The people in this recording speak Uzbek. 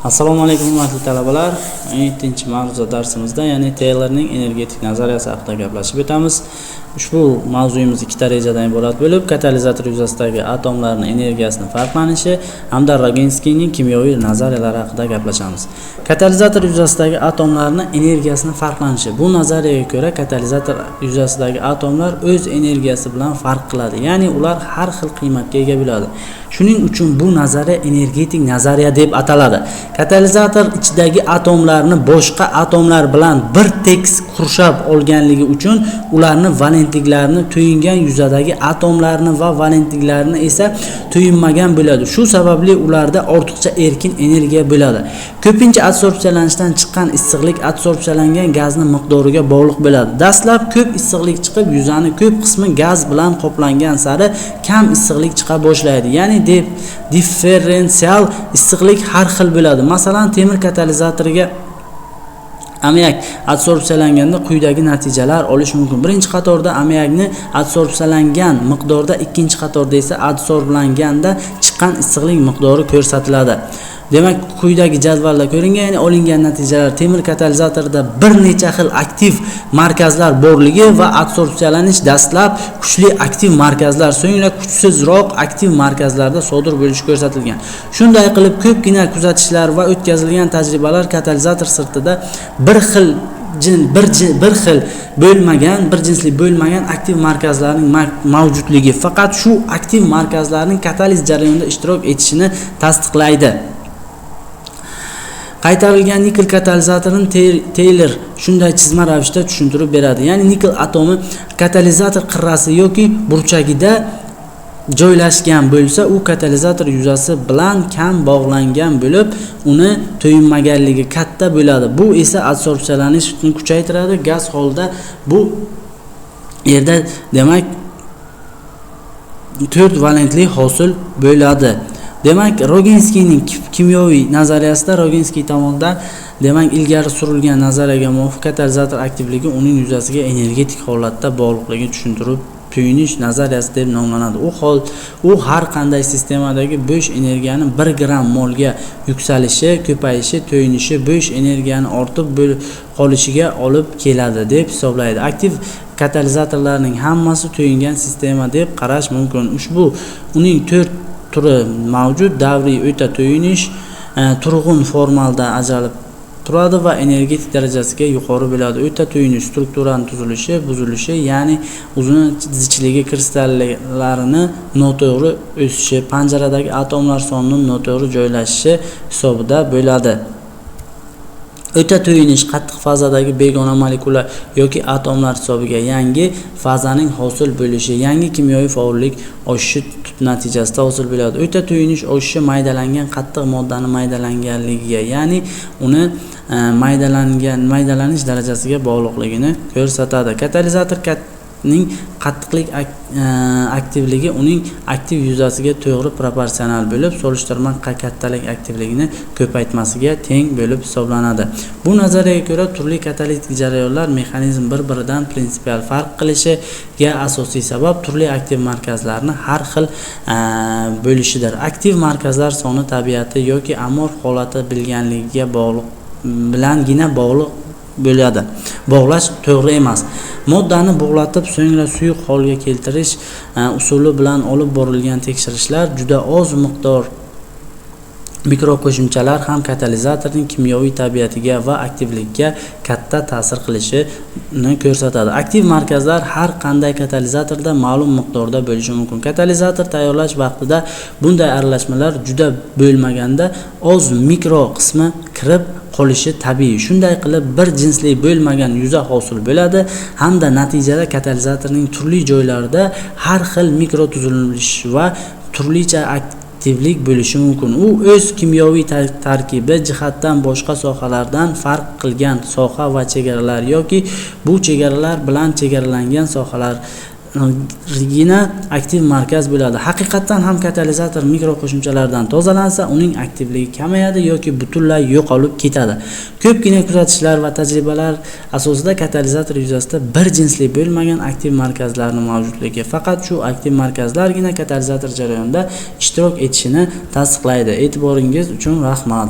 Assalomu alaykum, hurmatli talabalar. 17-mavzu darsimizda, ya'ni Taylorning energetik nazariyasi haqida gaplashib o'tamiz. Ushbu mavzuyimiz ikkita rejadan iborat bo'lib, katalizator yuzasidagi atomlarning energiyasini farqlanishi hamda Roginskiyning kimyoviy nazariyalari haqida gaplashamiz. Katalizator yuzasidagi atomlarning energiyasini farqlanishi. Bu nazariyaga ko'ra katalizator yuzasidagi atomlar o'z energiyasi bilan farq qiladi, ya'ni ular har xil qiymatga ega bo'ladi. Shuning uchun bu nazariya energetik nazariya deb ataladi. Katalizator ichidagi atomlarni boshqa atomlar bilan bir tekis qurshab olganligi uchun ularni valentliklarini to'yingan yuzadagi atomlarni va valentliklarini esa to'yinmagan bo'ladi. Shu sababli ularda ortiqcha erkin energiya bo'ladi. Ko'pincha adsorbsiyalanishdan chiqqan issiqlik adsorbsiyalangan gazni miqdoriga bog'liq bo'ladi. Dastlab ko'p issiqlik chiqib, yuzani ko'p qismi gaz bilan qoplangan sari kam issiqlik chiqa boshlaydi. Ya'ni differensial issiqlik har xil bo'ladi. Masalan, temir katalizatoriga ammiak adsorbsiyalanganda quyidagi natijalar olish mumkin. Birinchi qatorda ammiakni adsorbsiyalangan miqdorda, ikkinchi qatorda esa adsorblanganda chiqqan issiqlik miqdori ko'rsatiladi. Demak, quyidagi jadvalda ko'ringan, ya'ni olingan natijalar temir katalizatorida bir necha xil aktiv markazlar borligi va adsorbsiyalanish dastlab kuchli aktiv markazlar, so'ngra kuchsizroq aktiv markazlarda sodir bo'lishi ko'rsatilgan. Shunday qilib, ko'pgina kuzatishlar va o'tkazilgan tajribalar katalizator sirtida bir xil bo'lmagan, bir jinsli bo'lmagan aktiv markazlarning mavjudligi faqat shu aktiv markazlarning kataliz jarayonida ishtirok etishini tasdiqlaydi. Qaytarilgan nikel katalizatorini Taylor shunday chizma ravishda tushuntirib beradi. Ya'ni nikel atomi katalizator qirrasi yoki burchagida joylashgan bo'lsa, u katalizator yuzasi bilan kam bog'langan bo'lib, uni to'yinmaganligi katta bo'ladi. Bu esa adsorbsiyalanishni kuchaytiradi. Gaz holida bu yerda demak 4 valentli hosil bo'ladi. Demak, Roginskiyning kimyoviy nazariyasida Roginskiy tomonidan demak ilgari surilgan nazariyaga muvofiq katalizator aktivligi uning yuzasiga energetik holatda bog'liqligi tushuntirib to'yinish nazariyasi deb nomlanadi. U har qanday sistemadagi bo'sh energiyani 1 gramm molga yuksalishi, ko'payishi, to'yinishi bo'sh energiyani ortib qolishiga olib keladi deb hisoblaydi. Aktiv katalizatorlarning hammasi to'yingan sistema deb qarash mumkin. Ushbu uning 4 turi mavjud: davriy o'ta to'yinish, turg'un formalda ajralib turadi va energetik darajasiga yuqori bo'ladi. O'ta to'yinish strukturaning tuzilishi, buzilishi, ya'ni uzun zichligi kristallarini noto'g'ri o'sishi, panjaradagi atomlar sonining noto'g'ri joylashishi hisobida bo'ladi. O'ta to'yinish qattiq fazadagi begona molekula yoki atomlar hisobiga yangi fazaning hosil bo'lishi, yangi kimyoviy faollik oshishi natijasida hosil bo'ladi. O'ta to'yinish oshishi maydalangan qattiq moddani maydalanganligiga, ya'ni uni maydalanish darajasiga bog'liqligini ko'rsatadi. Katalizator ning qattiqlik aktivligi uning aktiv yuzasiga to'g'ri proporsional bo'lib, solishtirma kattalik aktivligini ko'paytmasiga teng bo'lib hisoblanadi. Bu nazariyaga ko'ra turli katalitik jarayonlar mexanizm bir-biridan prinsipial farq qilishiga asosiy sabab turli aktiv markazlarni har xil bo'lishidir. Aktiv markazlar soni tabiati yoki amorf holati bilganligiga bog'liq bilangina bog'liq bo'ladi. Bog'lash to'g'ri emas. Moddani bug'latib, so'ngra suyuq holga keltirish usuli bilan olib borilgan tekshirishlar juda oz miqdor mikroqo'shimchalar ham katalizatorning kimyoviy tabiatiga va aktivligiga katta ta'sir qilishini ko'rsatadi. Aktiv markazlar har qanday katalizatorda ma'lum miqdorda bo'lishi mumkin. Katalizator tayyorlash vaqtida bunday aralashmalar juda bo'lmaganda oz mikro qismi kirib qolishi tabiiy. Shunday qilib bir jinsli bo'lmagan yuza hosil bo'ladi hamda natijada katalizatorning turli joylarida har xil mikro tuzilish va turlicha aktivlik bo'lishi mumkin. U o'z kimyoviy tarkibi jihatdan boshqa sohalardan farq qilgan soha va chegaralar yoki bu chegaralar bilan chegaralangan sohalar gina aktiv markaz bo'ladi. Haqiqatdan ham katalizator mikro qo'shimchalardan tozalansa, uning aktivligi kamayadi yoki butunlay yo'qolib ketadi. Ko'pgina kuzatishlar va tajribalar asosida katalizator yuzasida bir jinsli bo'lmagan aktiv markazlarning mavjudligi faqat shu aktiv markazlargina katalizator jarayonida ishtirok etishini tasdiqlaydi. E'tiboringiz uchun rahmat.